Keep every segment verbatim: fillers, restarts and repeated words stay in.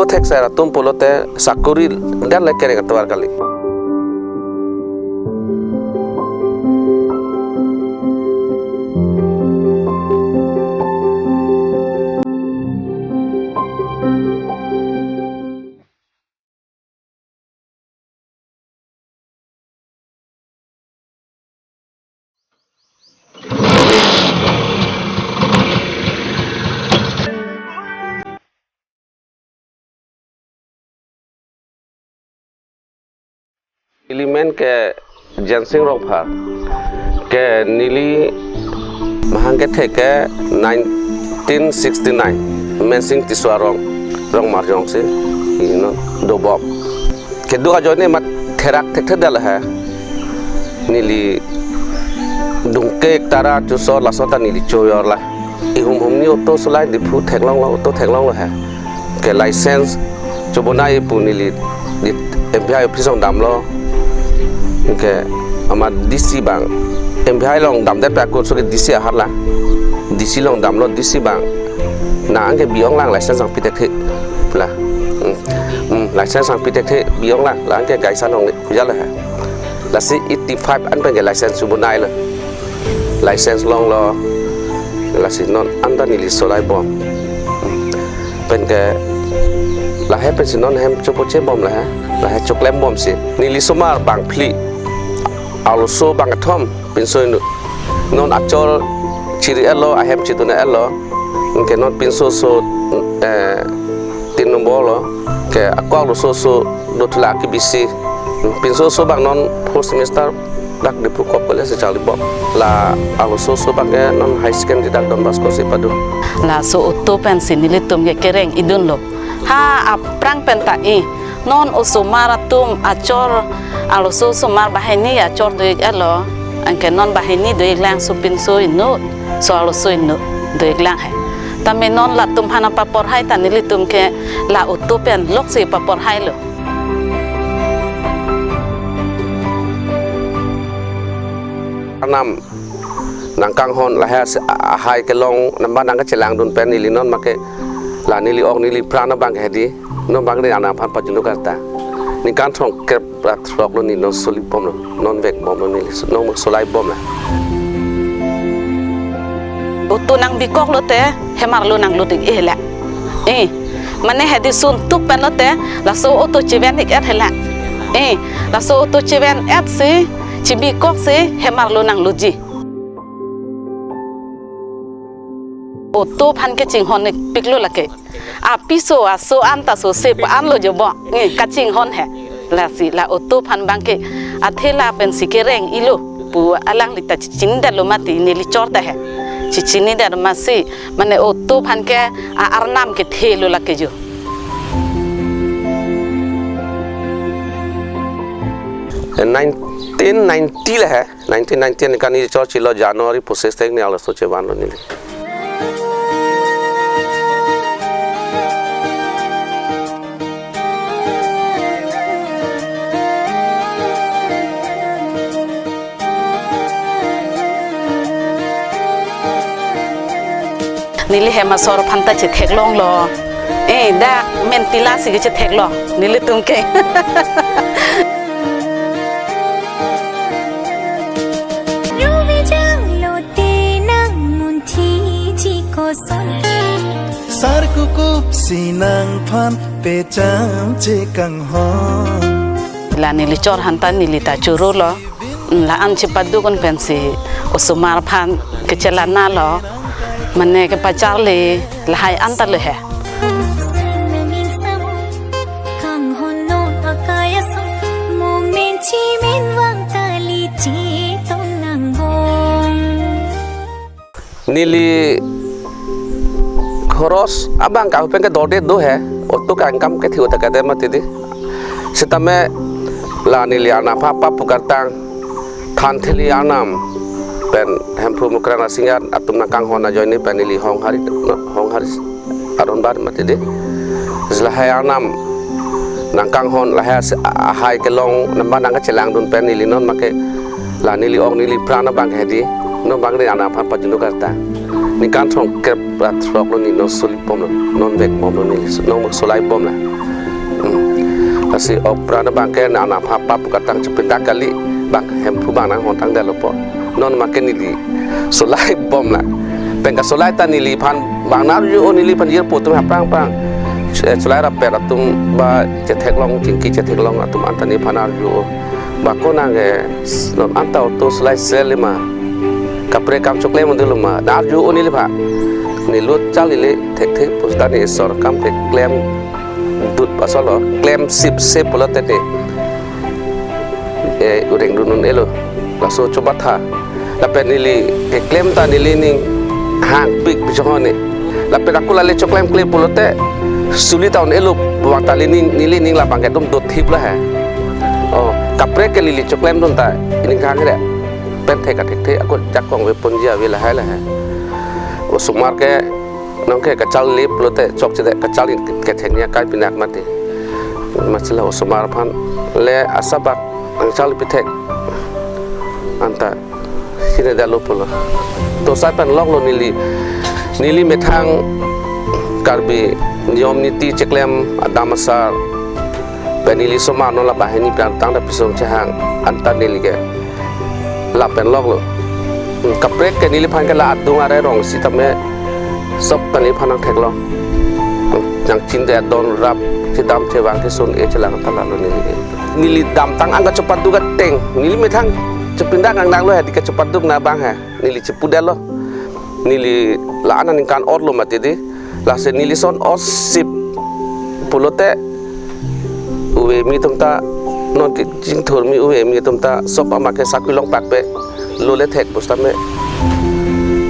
Thekser atum pulote sakuri dan le kereng atovar kali. Neli men ke Jensing Rongphar, ke neli mahang kethe ke nineteen sixty-nine, Mensing Tisso arong, Rongmarjong si, ino, dobom. Kedo ajoine mat therak thekthedal he. Neli dungke tara chusor laso ta neli choyor la. Ihum humni auto solai Diphu theklonglo, auto theklonglo he. Ke license chobonai pu neli di M P I office along damlo. Ke amat D C abang. M P I along damdet pa kurso ke D C aharla. D C along damlo, D C abang. Nang ke bi-ong lang license nangpi thekthe. La. Hmm. Hmm, license nangpi thekthe bi-ong lang. La ke gaisa along jala he. Lasi eighty-five an pen ke license chobonailo. License longlo. Lasi non anta neli solai bom. Pen ke lahai pensi non hem chopoche bom lahai. Lahai choklem bomsi. Neli osomar bangphli. Arloso bangkethom pinso inut. Non achor chiri-etlo, ahem chidun-etlo. Ke non pinso oso, eh, tin nombor lo. Ke ako arloso oso dothula kebisi. Pinso oso abang non fourth semester dak Diphu College si charli bom. La arloso oso abang ke non high secondary dak Don Bosco si padun. Laso auto pensi nelitum ke kereng idunlo. Ha aphrang pen ta i. Non osomar atum achor, arloso osomar banghini achor do-ik-etlo. Anke non banghini do-ik lang, so pinso inut, so arloso inut do-ik lang he. Tame non latum aphan paporhai ta nelitum ke la auto pen loksi paporhailo. Arnam nangkanghon lahai as-, a-, ahai kelong namba nangkachelangdun pen neli non make la neli ok neli pran abang ke hedi, non abang neli Arnam aphan pajutlo karta. Ningkan throkkep ra throklo neli non soli bomlo, non vek bomlo neli, non solai bomlo. Auto nangbikoklo te, hem arlo nanglut-ik-e hela. Eh, mane hedi sun tuk penlo te, laso auto cheven-ik-et hela. Eh, laso auto cheven-et si, chebikoksi, hem arlo nanglutji. Auto aphan kachinghon-ikpiklo lake. Apiso aso anta sose pa-anlo jo bo. Nge kachinghon he. Lasi la auto aphan abang ke athela pensi kereng ilo pu alangli ta chechinidetlo mati neli chor ta he. Chechinidet masi mane auto aphan ke a-arnam kethelo lake jo. Nineteen ninety le he. Nineteen ninety ningkan neli chor chilo January pochis tarik ni arloso chevanlo neli. Neli hem asor aphan ta chetheklonglo. Eh, dak Mentila si kechetheklo. Nelitum ke. Rubi jang lote nang munthi ji koson. Sar kukup si nangphan pecham chekanghon. La neli chor aphan ta neli ta chorolo. La-an chepadukun pensi osomar aphan kechelanalo. Mane kepacharli lahai anta lo he. Neli khoros abang ke ahut pen ke dorde do he, auto ke income ke thiu ta kade mati di. Sitame la neli Arnam aphan papu kartang, thanthili Arnam pen Hemphu Mukrang Rasinja atum nangkanghon ajoine pen neli Honghari, Honghari aron bar mati di. Lahai Arnam nangkanghon lahai as-, ahai kelong namba nangkachelangdun pen neli non make la neli ok neli pran abang ke hedi, non abang neli Arnam aphan pajutlo karta. Ningkan throksi kep rat throk lo ne non solibomlo, non vekbomlo ne, non solibomlo. Hmm. Lasi ok pran abangke na na pha pap katang chepindak kali, bang Hemphu bang nang hontang dalo po. Non make neli solibomlo. Pen kasolai ta neliphan bang nar arju-o, neliphan jirpo atum aphrang aphrang. Eh, solai rapet atum ba chetheklong, chingki chetheklong atum anta nephan arju-o. Ba konang ke non anta auto solai sel ma. Kaprek akam choklem un-edetlo ma. Nar arju-o neliphan. Ne lut chal ile thekthe pusitame Isor akam keklem dut asolo. Klem sip sip pulote ne, eh, ureng dun un-elo. Laso chobatha. Lapen neli keklem ta nelining hangpik bichong hone. Lapen ako lale choklemkle pulote suli ta un-elo, bang ta nelining, nelining labang ke dum dothip lahai. Oh, kaprek ke neli choklemdun ta ining kangre. Pen thek athekthe ako jakong ve ponji ave lahai lahai. Osomar ke nonke kachal le pulote chokchedet kachal in kethek nia kai pinak mati. Masila osomar aphan le asabak angchal pithek anta sine dalo pulo. To sai pen loklo neli, neli methang Karbi niyom niti cheklem adam asar pen neli osomar non labang hini pian tang da pisong chehang anta neli ke lapen loklo. Hmm, kaprek ke neliphan ke la adung are rong sitame sok ta neliphan nangtheklong. Hmm, nangchinide adon rap chedam chevang kesun-e chelang ta lalo neli ke. Neli damtang ang kachepaduk ateng, neli methang chepindak nang nanglo ha, di kachepaduk na bang ha. Neli chepudetlo. Neli la-an aningkan otlo mati di. Lasi neli son ot sip pulote ove mi atum ta, non kechingthur mi ove mi atum ta sok ama ke sakui long pakpe, lole thek pusitame.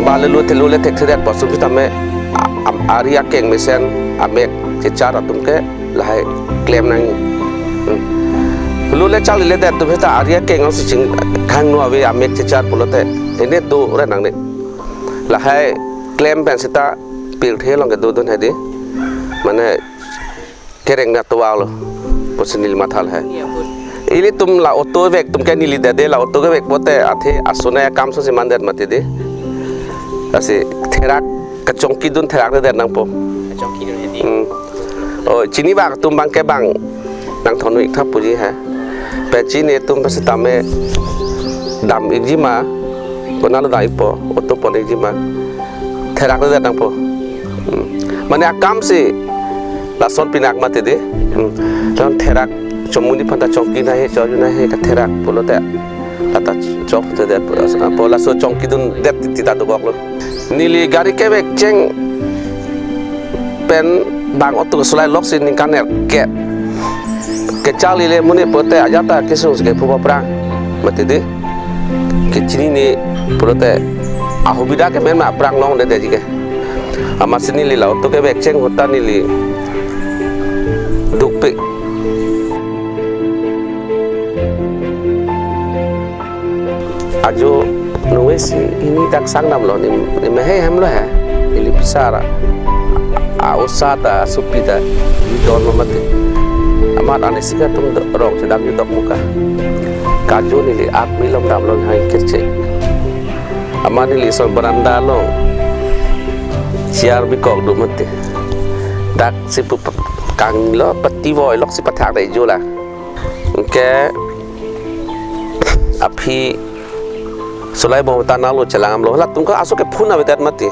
Ba le lo the lole thekthedet pusitame, a-, am-, ari akeng mesen amek chechar atum ke lahai klem nang. Hmm. Lole chal ledet atum ta ari akeng along si chingkhang nu ave amek chechar pulote. Ene do re nangne. Lahai klem pen seta pirthe along kedodun hedi. Mane kereng na towa lo. Pusi neli mathal hai. Ilitum la auto vek atum ke neli dede la auto kevek pote athe ason akam so si mandet mati di. Lasi therak kachongkidun therak dedet nangpo. Kachongkidun hedi. Hmm. Oh, chinibak atum abangke bang nangthon-ik tha puji ha. Pen chini atum pusitame dam-ikji ma, konatlo dam-ikpo, auto pon-ikji ma. Therak dedet nangpo. Hmm. Mane akam si lason pinak mati di. Hmm. Lason therak chomuni aphanta chongki nanghe, choju nanghe katherak pulote lata chokthedet pu laso chongkidundet titi ta dokoklo. Neli gari kevek cheng pen bang auto kesolai lok si ningkan nerkep. Kechal ile muni pote ajat ta kesung si kephu aphrang mati di. Kechinine pulote ahubida kemen ma aphrang longdedetji ke. Amatsi neli la auto kevek cheng ahut ta neli dukpik. Ajo nungve si ini dak sangdamlo, ne, ne mehei hemlo he. Ili pisara. A osa ta, supi ta, ini don lo mati. Amat anisi atum do-, rong sedang di dok muka. Kajo neli ak milom damlo hang kerche. Amat neli son beranda along chair bikok do mati. Dak si pu kanglo pati voi lok si pathak dei jo la. Ke aphi solai bom ta nalo chelang damlo. Latum ke aso ke phun avedet mati.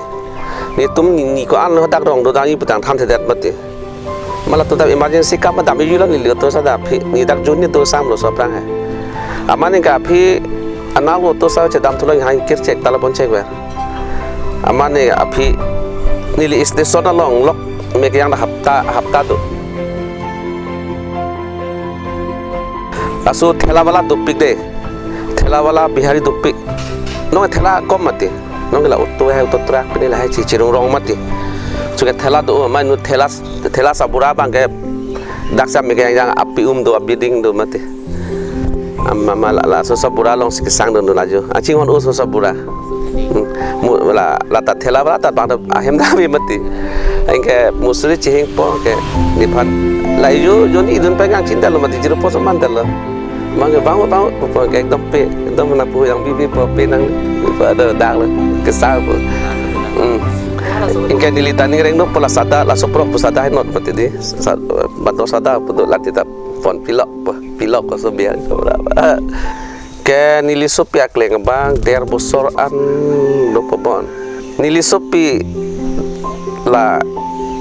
Netum ne, ne ko-an lo dak rong do dang-i putang thanthedet mati. Ma latum ta emergency akam dam-iju la neli auto sa da aphi. Ne dak jun ne do samlo so aphrang he. Amat ne ke aphi analo auto sa chedam thulo hang kerche ta la pon chek ver. Amat ne aphi neli station along lok mek yang da hapta, hapta do. Laso thela wala dopik dei. Thela wala Bihari dopik. Non thela kom mati. Non la auto hai auto truck pine lahai chi chirung rong mati. Suke thela do, amat nu thela, thela sa bura abangke dak sa mek yang api um do, abiding do mati. Ama ma la, laso sa bura along si kesang dun dun ajo. Aching hon o so sa bura. Hmm. Mu la, lata thela wala ta bang ta ahem dam-i mati. Anke musuri chihingpo ke nephan la jo jo ne idun pen ngang chinta lo mati, jiro po so mandet lo. Mang ke bang bang po ke ekdom pe, ekdom na pu yang bibi po pe nang pada dak lo kesang po. Hmm. Ingke neli ta ning reng do pu la sada, laso pro pu sada hai not mati di. Sa-, bandor sada pu do lati ta pon pilok, pilok ko so biar ko berapa. Ke neli sopi akleng abang der bosor an do pabon. Neli sopi la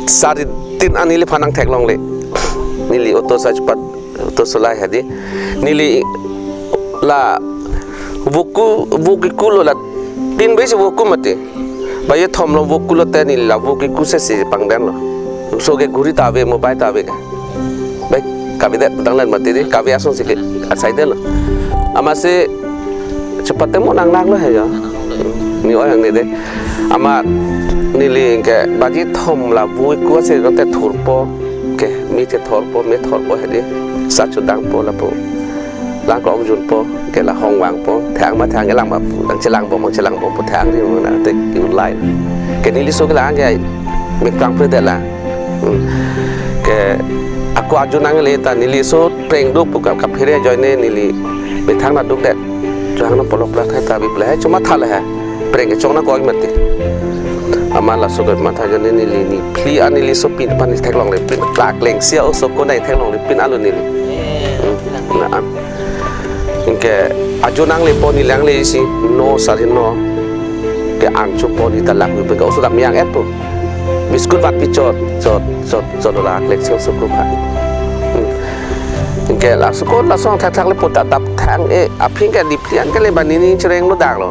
sari tin an neliphan nangtheklongle. Neli auto sa chupat, auto solai hadi. Neli la voku, voku kulo la tin besi voku mati. Baye thom lo voku lote neli la voku sesi pangden lo. So ke guri ta ave, mobile ta ave ke. Bai, kavedet danglan mati di, kave asonsi ke, asai delo. Amatsi, chepate mo nang nang lo hai ya. Ni oi ang ni de. Amat, neli ke, baji thom la voku asi lote thurpo, ke, mi che thurpo, mi thurpo hadi, sa chudangpo lapu. Lang kong junpo, ke la hong vangpo, thang ma thang ke lang ma pu, lang chelang bom, chelang bom pu thang di mo na, te ki ulai. Ke neli so ke lang ke, mi kang pre de la. Hmm. Ke ako ajo nangle ta neli so preng duk pu ka, kaphere ajoine neli methang na duk det. Jang na polok plak hai ta bi plak hai chuma tha le hai. Preng ke chong na koi mati. Amat laso ke matha ajoine neli ni phli an neli sopi pan theklongle pin plak leng sia o so ko nai theklongle pin alo neli. Hmm. Na an. Ingke ajo nanglepo neli langle isi no sari no. Ke an chupo neli ta lang hui pe ka oso dam yang et po. Biskut vat pi chot, chot, chot, chot la klek sel sukru kha. Hmm. Ingke la sukut la song thak thak le puta tap thang e aphi ke di plian ke le bani ni chereng lo dang lo.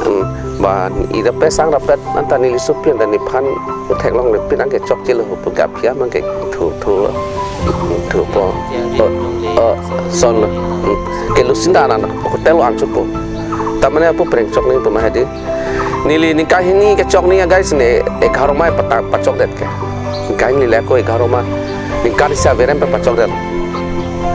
Hmm. Ba ida pesang rapet anta neli sopi anta nephan theklongle pin angke chok chelo pu gap ya mangke thu thu thu po. Oh, oh, son lo. Hmm. Ke lusinda anan hotel an chupo. Tamane apo preng chok ning puma hadi. Neli ningkan hini kechok ning agai sini egharo mai pata pachok det ke. Ningkan hini le ko egharo mai. Ningkan isi averem pe pachok det.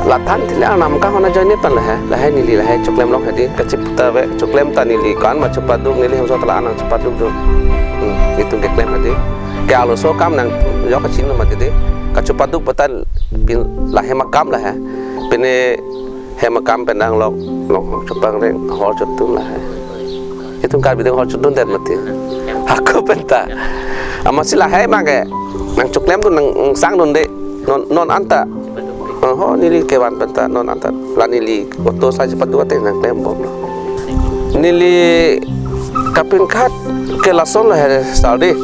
Lathan thile anam ka hona joine pan lahai. Lahai neli lahai choklem long hadi. Kachip ta ve choklem ta neli kan ma chupaduk neli hemso tala anang chupaduk do. Hmm, itum keklem hadi. Ke alo so kam nang yok kachin lo mati di. Kachupaduk patan pin lahai ma kam lahai. Pine hem akam pen nang lok long chupang reng hor chotun lahai. Itum Karbi deng hor chotun det mati. Ako penta. Amatsi lahai mangke nang choklem tu nang sang dun de. Non non anta. Oh, neli kevan penta non anta. La neli auto sa chupaduk ate nang klem bom lo. Neli kapinkhat ke lason lahai sar di.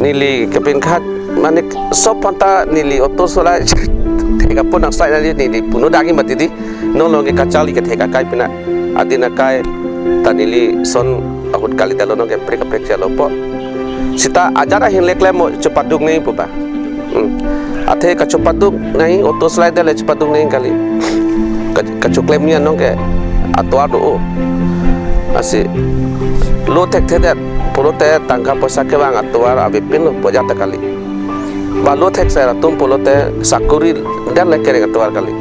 Neli kapinkhat mane sop panta neli auto solai thek apo nang sai neli neli puno dagi mati di. Non long ke kachali ke thek akai pina adin akai ta neli son ahut kali ta lo non ke prek prek chalo po. Sita ajat ahin le klem mo chupaduk ni pupa. Hmm. Athe kachupaduk nai auto slide le chupaduk nai kali. Ka-, kachuklem ni anong ke atovar do o. Asi lo thekthedet pulote tangka poisa kevang atovar avepin lo pojat ta kali. Ba lo thekser atum pulote sakuri dan le kereng atovar kali.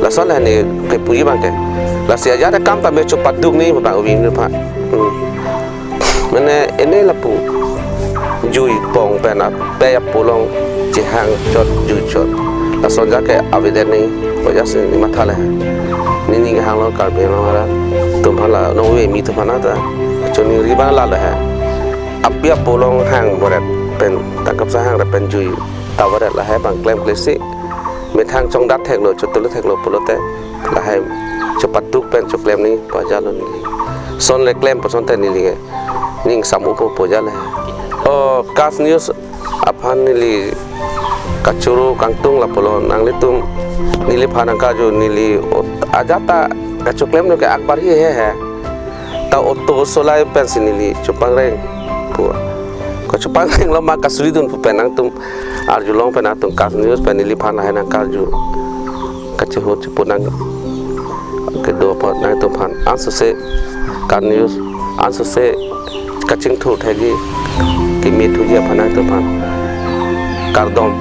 Lason le hani kepuji bangke. Lasi ajat akam ta me chupaduk ni bang uvin pa. Hmm. Mane ene lapu jui pong pen apei apolong chehang chot jui chot. Lason jake avedet ni oja si ni matha le. Neli kehang lo Karbi Anglong arat. Tum phan la nong ve mi tum phan ta. Choni riba la le ha. Api apolong hang boret pen tangkap sa hang rep pen jui ta boret lahai bang klem klesi. Methang chongdat theklo chotolo theklo pulote. Lahai chupaduk pen chuklem ni pajalo neli. Son le klem pason te neli ke. Ning samu po pojale. Oh, KAS News aphan neli kachoro kangtung lapulo nanglitum neliphan nangkarju neli ot-, ajat ta kachuklem no ke akbar hi he he. Ta auto solai pensi neli chupangreng pu. Kachupangreng lo ma kasuri dun pu pen nangtum arjulong pen atum KAS News pen neliphan lahai nangkarju. Kachehut chepunang kedo apot nangtum phan ansose KAS News ansose kachingthur thegi kimi thuji aphan nangtum phan kardom.